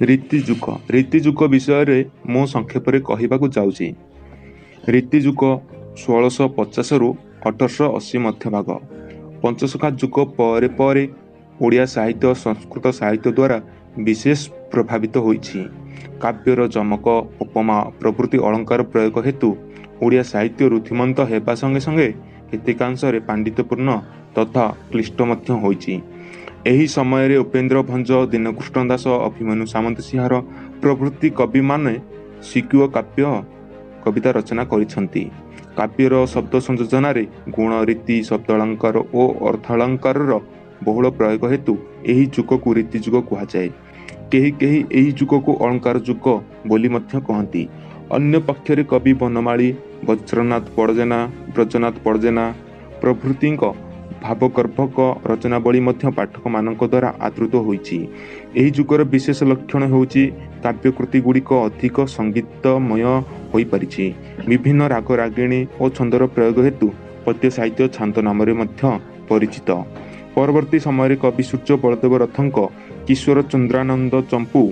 ରୀତିଯୁଗ। ରୀତିଯୁଗ ବିଷୟରେ ମୁଁ ସଂକ୍ଷେପରେ କହିବାକୁ ଯାଉଛି। ରୀତିଯୁଗ 1650ରୁ 1880 ମଧ୍ୟଭାଗ। ପଞ୍ଚସଖା ଯୁଗ ପରେ ପରେ ଓଡ଼ିଆ ସାହିତ୍ୟ ସଂସ୍କୃତ ସାହିତ୍ୟ ଦ୍ୱାରା ବିଶେଷ ପ୍ରଭାବିତ ହୋଇଛି। କାବ୍ୟର ଯମକ, ଉପମା ପ୍ରଭୃତି ଅଳଙ୍କାର ପ୍ରୟୋଗ ହେତୁ ଓଡ଼ିଆ ସାହିତ୍ୟ ଋଦ୍ଧିମନ୍ତ ହେବା ସଙ୍ଗେ ସଙ୍ଗେ କେତେକାଂଶରେ ପାଣ୍ଡିତ୍ୟପୂର୍ଣ୍ଣ ତଥା କ୍ଳିଷ୍ଟ ମଧ୍ୟ ହୋଇଛି। ଏହି ସମୟରେ ଉପେନ୍ଦ୍ର ଭଞ୍ଜ, ଦୀନକୃଷ୍ଣ ଦାସ, ଅଭିମନ୍ୟୁ ସାମନ୍ତସିଂହାର ପ୍ରଭୃତି କବିମାନେ ସ୍ୱକୀୟ କାବ୍ୟ କବିତା ରଚନା କରିଛନ୍ତି। କାବ୍ୟର ଶବ୍ଦ ସଂଯୋଜନାରେ ଗୁଣ, ରୀତି, ଶବ୍ଦାଳଙ୍କାର ଓ ଅର୍ଥାଳଙ୍କାରର ବହୁଳ ପ୍ରୟୋଗ ହେତୁ ଏହି ଯୁଗକୁ ରୀତିଯୁଗ କୁହାଯାଏ। କେହି କେହି ଏହି ଯୁଗକୁ ଅଳଙ୍କାର ଯୁଗ ବୋଲି ମଧ୍ୟ କହନ୍ତି। ଅନ୍ୟ ପକ୍ଷରେ କବି ବନମାଳୀ, ବଜ୍ରନାଥ ବଡ଼ଜେନା, ବ୍ରଜନାଥ ବଡ଼ଜେନା ପ୍ରଭୃତିଙ୍କ ଭାବଗର୍ଭକ ରଚନାବଳୀ ମଧ୍ୟ ପାଠକମାନଙ୍କ ଦ୍ୱାରା ଆଦୃତ ହୋଇଛି। ଏହି ଯୁଗର ବିଶେଷ ଲକ୍ଷଣ ହେଉଛି କାବ୍ୟକୃତିଗୁଡ଼ିକ ଅଧିକ ସଙ୍ଗୀତମୟ ହୋଇପାରିଛି। ବିଭିନ୍ନ ରାଗ, ରାଗିଣୀ ଓ ଛନ୍ଦର ପ୍ରୟୋଗ ହେତୁ ପଦ୍ୟ ସାହିତ୍ୟ ଛାନ୍ଦ ନାମରେ ମଧ୍ୟ ପରିଚିତ। ପରବର୍ତ୍ତୀ ସମୟରେ କବି ସୂର୍ଯ୍ୟ ବଳଦେବ ରଥଙ୍କ କିଶୋର ଚନ୍ଦ୍ରାନନ୍ଦ ଚମ୍ପୂ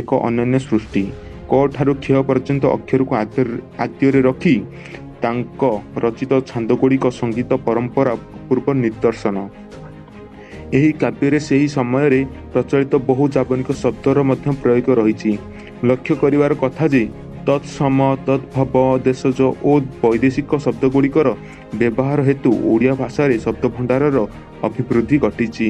ଏକ ଅନନ୍ୟ ସୃଷ୍ଟି। କ ଠାରୁ କ୍ଷ ପର୍ଯ୍ୟନ୍ତ ଅକ୍ଷରକୁ ଆଦ୍ୟରେ ରଖି ତାଙ୍କ ରଚିତ ଛାନ୍ଦଗୁଡ଼ିକ ସଙ୍ଗୀତ ପରମ୍ପରା ଅପୂର୍ବ ନିଦର୍ଶନ। ଏହି କାବ୍ୟରେ ସେହି ସମୟରେ ପ୍ରଚଳିତ ବହୁ ଯାବନିକ ଶବ୍ଦର ମଧ୍ୟ ପ୍ରୟୋଗ ରହିଛି। ଲକ୍ଷ୍ୟ କରିବାର କଥା ଯେ ତତ୍ସମ, ତଦ୍ଭବ, ଦେଶଜ ଓ ବୈଦେଶିକ ଶବ୍ଦଗୁଡ଼ିକର ବ୍ୟବହାର ହେତୁ ଓଡ଼ିଆ ଭାଷାରେ ଶବ୍ଦଭଣ୍ଡାରର ଅଭିବୃଦ୍ଧି ଘଟିଛି।